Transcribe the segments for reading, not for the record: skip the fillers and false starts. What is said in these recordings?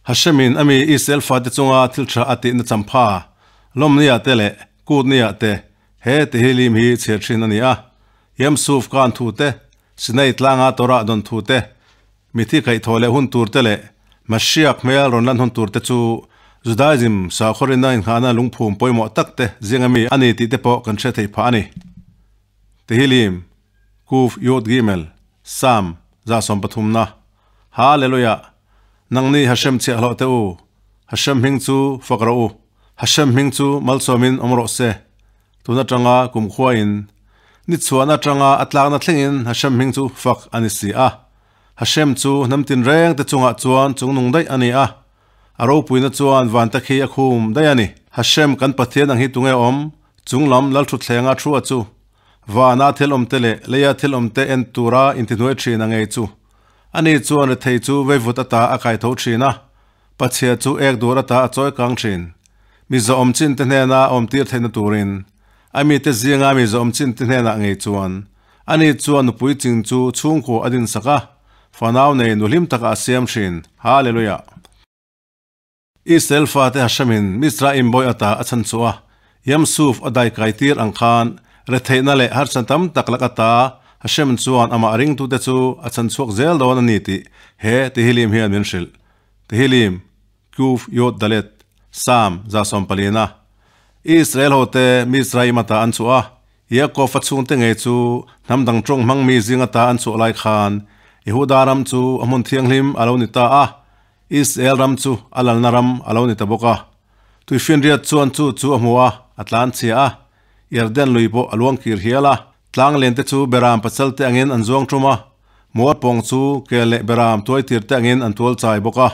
Hashemin ami Israel fate chunga thil tha a tihna champha lawmnia te leh kutnia te he Tehillim hi chhiar thin a ni a. Yam Suf kan thu te, Sinai tlanga Torah dawn thu te, mithi kaihthawh leh hun tur te leh Mashiach hmel rawn lan hun tur te chu Judaism sakhawrina inghahna lungphum pawimawh tak te zinga mi a ni tih te pawh kan hre thei phah a ni. Tehillim, Kuf Yod Gimel, Sam, 130na, Hallelujah! Nangni Hashem chhiahhlawh te u, Hashem hming chu fak rawh u, Hashem hming chu malsawmin awm rawh se. Tun atanga kumkhuain ni chhuan atanga a tlakna thlengin Hashem hming chu fak a ni si a. Hashem chu hnam tinreng te chungah chuan chungnung daih a ni a, a ropuina chuan van te khi a khum daih a ni. Hashem kan Pathian ang hi tunge awm? Chunglam Lalthutthlenga thu a chu. Vana thil awm te leh leia thil awm te en tura intihnuai thin a ngei chu. Ani chuan rethei chu veivut ata a kai tho thin a, pachhia chu ek dur ata a chawi kang thin. Mi zawhawm chin te hnena awm tir theihna turin, a mite zinga mi zawhawm chin te hnenah ngei chuan, ani chuan nupui ching chu chhungkua a dinsak a, fanau nei nu hlim takah a siam thin. Hallelujah! Israel fate Hashemin Mizraim bawi ata a chhan chu a, Yamsuf a dai kai tir ang khan retheihna leh harsa tam tak lak ata Hashem chuan amah ringtute chu a chhan chhuak zel dawn a ni tih he Tehillim hian min hrilh. Tehillim, Kuf Yod Dalet, Sam 140. Israel hote Mizraim ata an chhuah a, Yaakov-a chhungte ngei chu hnam dang tawng hmang mi zing ata an chhuah lai khan Yehuda ram chu a hmun thianghlim a lo ni ta a, Israel ram chu a lalna ram a lo ni ta bawk a. Tuifinriat chuan chu chu a hmu a, a tlan chhia a. Yarden lui pawh a luang kir hial a. Tlang len te chu beram pachal te angin an zuang tum a, mual pawng chu kel leh beram tuai tir te angin an tual chai bawk a.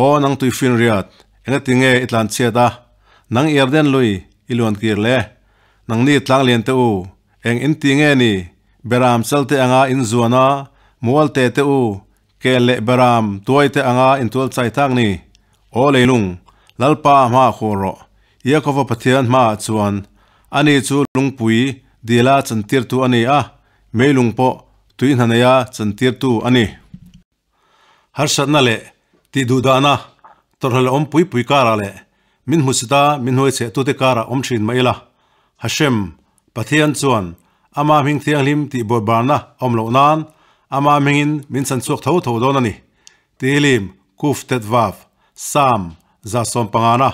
Aw nang tuifinriat, engati nge i tlan chhiat a? Nang Yarden lui i luan kir le? Nangni tlang lian te u, eng in ti nge ni? Beram chal te anga in zuan a, mual te te u, Kel leh Beram tuai te anga intual chai tak ni. Aw leilung, Lalpa hmaah khur rawh. Yaakova Pathian hmaah chuan ani chu lungpui dila chantirtu a ni a, meilung pawh tui hna neia chantirtu a ni. Harsatna leh tihduhdahna tawrhhlelh awm pui pui karah leh min hmusita min hnuaichhehtute karah awm thin mah ila, Hashem, Pathian chuan Ama hming thianghlim tih bawrhbarna awm loh nan Ama hmingin min chhan chhuak tho tho dawn a ni. Tehillim, Kuf Tet Vav, Sam, 150na.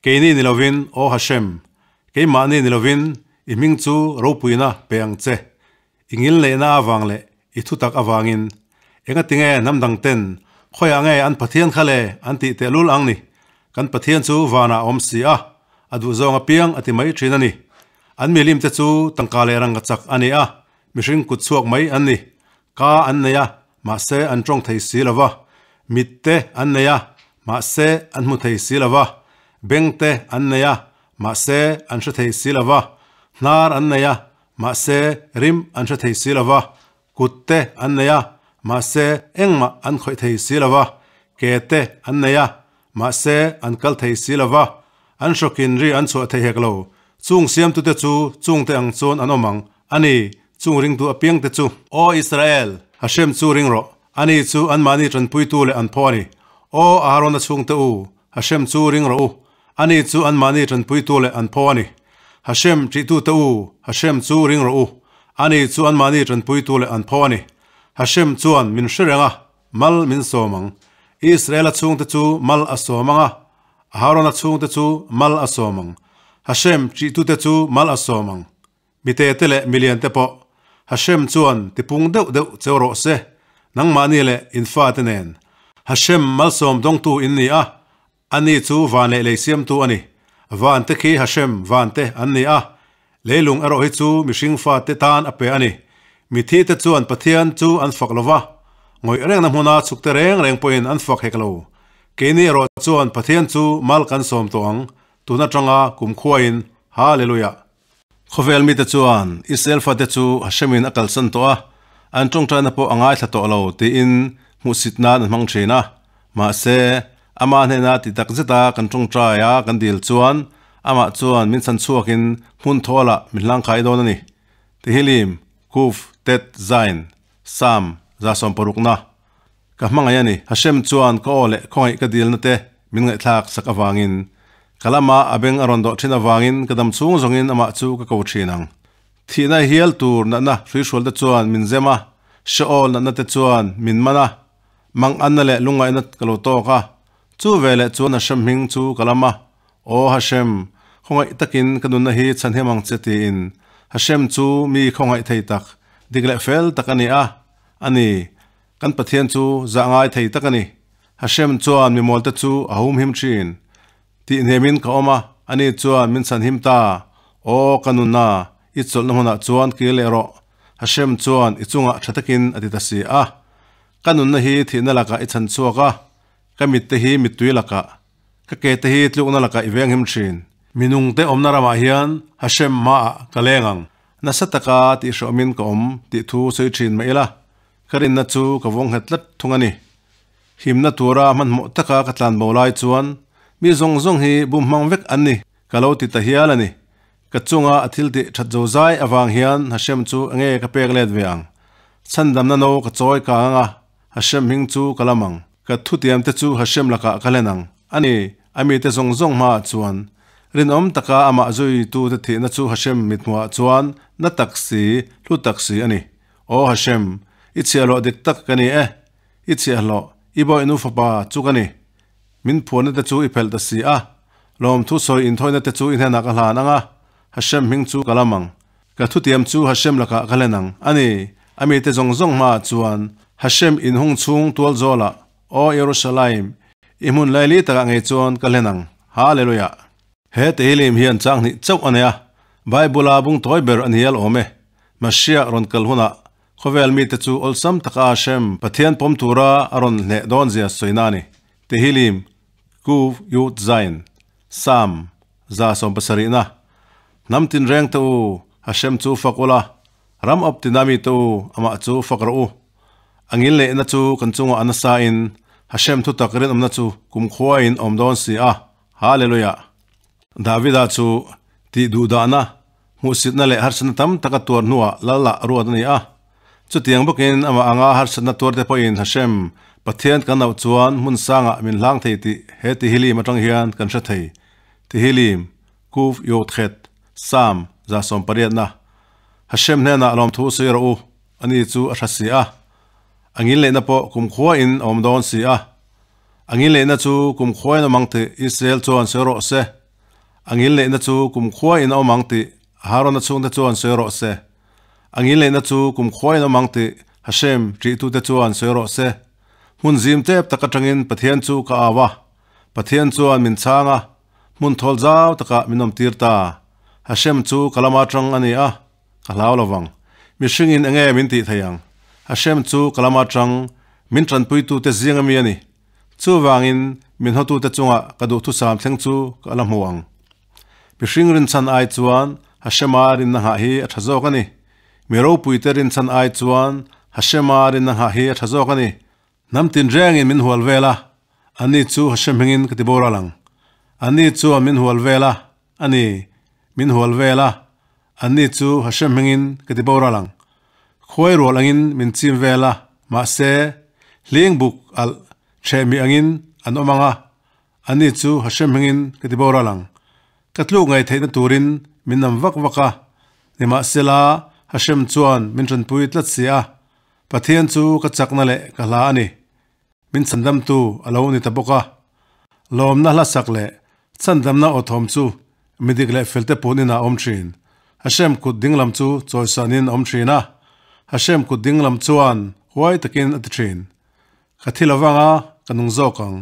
Keini ni lovin, Aw Hashem, keimahni ni lovin i hming chu ropuina pe ang che. I ngilneihna avang leh i thutak avangin engatinge hnam dang ten khawiah nge an Pathian kha le an tih tehlul ang ni? Kan Pathian chu vanah a awm si a, a duhzawng apiang a ti mai thin a ni. An milim te chu tangka leh rangka chak a ni a, mihring kut chhuak mai an ni. Ka an nei a, mahse an tawng thei si lo va. Mit te an nei a, mahse an hmu thei si lo va. Beng te an nei a, mahse an hre thei si lo va. Hnar an nei a, mahse rim an hre thei si lo va. Kut te an nei a, mahse engmah an khawih thei si lo va. Ke te an nei a, mahse an kal thei si lo va. An hrawkin ri an chhuah thei hek lo. Chung siamtute chu chungte ang chuan an awm ang, a ni, chung ringtu apiangte chu. Aw Israel, Hashem chu ring rawh, ani chu anmahni tanpuitu leh an phaw a ni. Aw Aharona chhungte u, Hashem chu ring rawh u, ani chu anmahni tanpuitu leh an phaw a ni. Hashem ṭihtute u, Hashem chu ring rawh u, ani chu anmahni tanpuitu leh an phaw a ni. Hashem chuan min hre reng a, mal min sawm ang. Israela chhungte chu mal a sawm ang a, Aharona chhungte chu mal a sawm ang. Hashem ṭihtute chu mal a sawm ang. Mitete leh miliante pawh Hashem chuan tipung deuh deuh cheu rawh se, nangmahni leh in fate nen. Hashem malsawm dawngtu in ni a, ani chu van leh lei siamtu a ni. Vante khi Hashem vante an ni a, leilung erawh hi chu mihring fate tan a pe a ni. Mithite chuan Pathian chu an fak lo va, ngawih rengna hmuna chhukte reng reng pawhin an fak hek lo. Keini erawh chuan Pathian chu mal kan sawm tawh ang, tun atanga kumkhuain. Hallelujah! Khawvel mite chuan Israel fate chu Hashemin a kalsan tawh a, an tawngtaina pawh a ngaithla tawh lo tiin hmuhsit nan an hmang thin a. Mahse, ama hnena ti tak zeta kan tawngtai a kan dil chuan amah chuan min chhan chhuakin hmun thawlah min hlangkhai dawn a ni. Tehillim, Kuf, Tet, Zain, Sam, 160na. Ka hmangaih a ni. Hashem chuan ka aw leh khawngaih ka dilna te min ngaihthlak sak avangin, ka lama a beng a rawn dawh thin avangin ka dam chhung zawngin amah chu ka ko thin ang. Thihna hial tur natna hruihrual te chuan min zem a, Sheol natna te chuan min man a, manganna leh lungngaihna ka lo tawk a. Chu veleh chuan Hashem hming chu ka lam a, Aw Hashem, khawngaih takin ka nunna hi chhanhim ang che tiin Hashem chu mi khawngaih thei tak, dik leh fel tak a ni a, a ni. Kan Pathian chu zah ngai thei tak a ni. Hashem chuan mi mawlte chu a humhim thin. Tih hnemin ka awm a, ani chuan min chhanhim ta. Aw ka nunna, i chawlhna hmunah chuan kir leh rawh. Hashem chuan i chungah tha takin a ti ta si a. Ka nunna hi thihna lakah i chhan chhuak a, ka mitte hi mittui lakah, ka ke te hi tlukna lakah i venghim thin. Minungte awmna ramah hian Hashem hmaah ka leng ang. Nasa taka tihhrawmin ka awm tih thu sawi thin mah ila, Ka rinna chu ka vawng nghet tlat thung a ni. Himna tura hmanhmawh taka ka tlan bo lai chuan mi zawng zawng hi bum hmang vek an ni ka lo ti ta hial a ni. Ka chunga a thil tih that zo zai avang hian Hashem chu enge ka pek let ve ang? Chhandamna no ka chawi kang anga Hashem hming chu ka lam ang. Ka thutiam te chu Hashem lakah ka hlen ang a ni. A mite zawng zawng hmaah chuan rinawm taka amah zuitute thihna chu Hashem mithmuhah chuan na tak si, hlu tak si a ni. Aw Hashem, i chhiahhlawh dik tak ka ni e, i chhiahhlawh, i bawihnu fapa chu ka ni. Min phuahna te chu i phelh ta si a, lawmthu sawi inthawina te chu i hnenah ka hlan ang a, Hashem hming chu ka lam ang. Ka thutiam chu Hashem lakah ka hlen ang, a ni, a mite zawng zawng hmaah chuan, Hashem inhung chhung tual zawlah, Aw Jerusalem, i hmun laili takah ngei chuan ka hlen ang. Hallelujah! He Tehillim hian chang hnih chauh a nei a, Bible-a bung tawi ber a ni hial awm e. Masiah rawn kal hunah khawvel mite chu awlsam taka Hashem, Pathian pawm tura a rawn hleh dawn zia sawina a ni. Tehillim, Kuv Yud Zayin, Psalm, 170na. Hnam tinreng te u, Hashem chu fak ula, ram awp tina mite u, amah chu fak rawh u. A ngil lehna chu kan chungah a nasa in, Hashem thutak rinawmna chu kumkhuain a awm dawn si a. Hallelujah! Davida chu tih duhdahna, hmuhsitna leh harsatna tam tak a tuar hnuah Lal-ah ruat a ni a. Chutiang bawkin amah anga harsatna tuarte pawhin Hashem, Pathian kan auh chuan hmun sangah min hlang thei tih he Tehillim atang hian kan hre thei. Tehillim, Kuv Yod Chet, Psalm, 180na. Hashem hnenah lawmthu sawi rawh u, ani chu a hra si a. A ngil neihna pawh kumkhuain a awm dawn si a. A ngil neihna chu kum khuain a awm ang tih Israel chuan sawi rawh se. A ngil neihna chu kum khuain a awm ang tih Harona chhungte chuan sawi rawh se. A ngil neihna chu kum khuain a awm ang tih Hashem ṭihtute chuan sawi rawh se. Hmun zim tep tak aṭangin Pathian chu ka au a, Pathian chuan min chhang a, hmun thawl zau takah min awmtir ta. Hashem chu ka lama ṭang a ni a, Ka hlau lo vang. Mihringin enge min tih thei ang? Hashem chu ka lama tang, min tanpuitute zing ami a ni. Chuvangin min hawtute chungah ka duhthusam thleng chu ka la hmu ang. Mihring rinchhan ai chuan Hashema rinna nghah hi a tha zawk a ni. Mi ropuite rinchhan ai chuan Hashema rinna nghah hi a tha zawk a ni. Hnam tinrengin min hual vel a, anni chu Hashem hmingin ka ti boral ang. Anni chuan min hual vel a, a ni, min hual vel a, anni chu Hashem hmingin ka ti boral ang. Khuai rual angin min chim vel a, mahse, hling buk alh ṭhehmi angin an awm ang a, anni chu Hashem hmingin ka ti boral ang. Ka tluk ngaih theihna turin min nam vak vak a, nimahsela, Hashem chuan min ṭanpui tlat si a, Pathian chu ka chakna leh ka hla a ni. Min chhandamtu a lo ni ta bawk a. Lawmna hla sak leh chhandamna aw thawm chu mi dik leh felte punin a awm thin. Hashem kut dinglam chu chawisanin a awm thin a, Hashem kut dinglam chuan huai takin a ti thin. Ka thi lovanga ka nung zawk ang.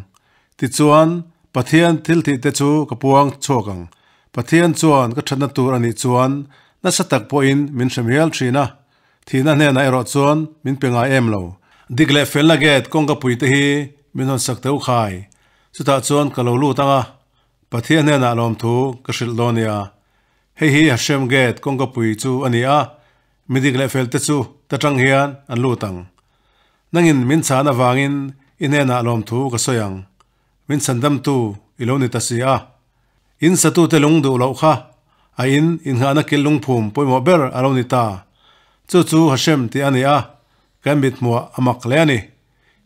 Tichuan, Pathian thil tihte chu ka puang chhuak ang. Pathian chuan ka thatna tur a nih chuan nasa tak pawhin min hrem hial thin a, Thihna hnenah erawh chuan min pe ngai em lo. Dik leh felna gate kawngka puite hi min hawn sak teuh khai. Chutah chuan ka lo lut ang a, Pathian hnenah lawmthu ka hrilh dawn nia. Hei hi Hashem gate kawngka pui chu a ni a, mi dik leh felte chu ta tang hian an lut ang. Nangin min chhan avangin i hnenah lawmthu ka sawi ang. Min chhandamtu i lo ni ta si a. In satute lung duh loh kha a in innghahna kil lungphum pawimawh ber a lo ni ta. Chu chu Hashem tih a ni a, kan mithmuah a mak hle a ni.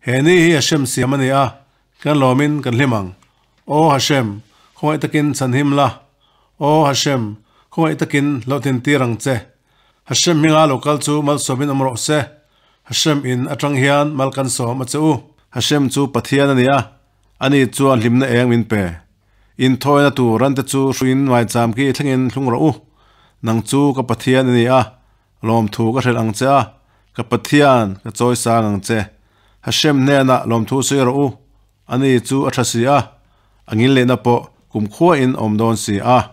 He ni hi Hashem siam a ni a, kan lawmin kan hlim ang. Aw Hashem, khawngaih takin chhanhim la. Aw Hashem, khawngaih takin hlawhtlin tir ang che. Hashem hminga lo kal chu malsawmin awm rawh se. Hashem in atang hian mal kan sawm a che u. Hashem chu Pathian a ni a, ani chuan hlimna eng min pe. Inthawina tur rante chu hruiin maicham ki thlengin thlung rawh u. Nang chu ka Pathian a ni a, lawmthu ka hrelh ang che a, ka Pathian ka chawi sang ang che. Hashem hnenah lawmthu sawi rawh u, ani chu a tha si a, a ngil lehna pawh kumkhuain a awm dawn si a.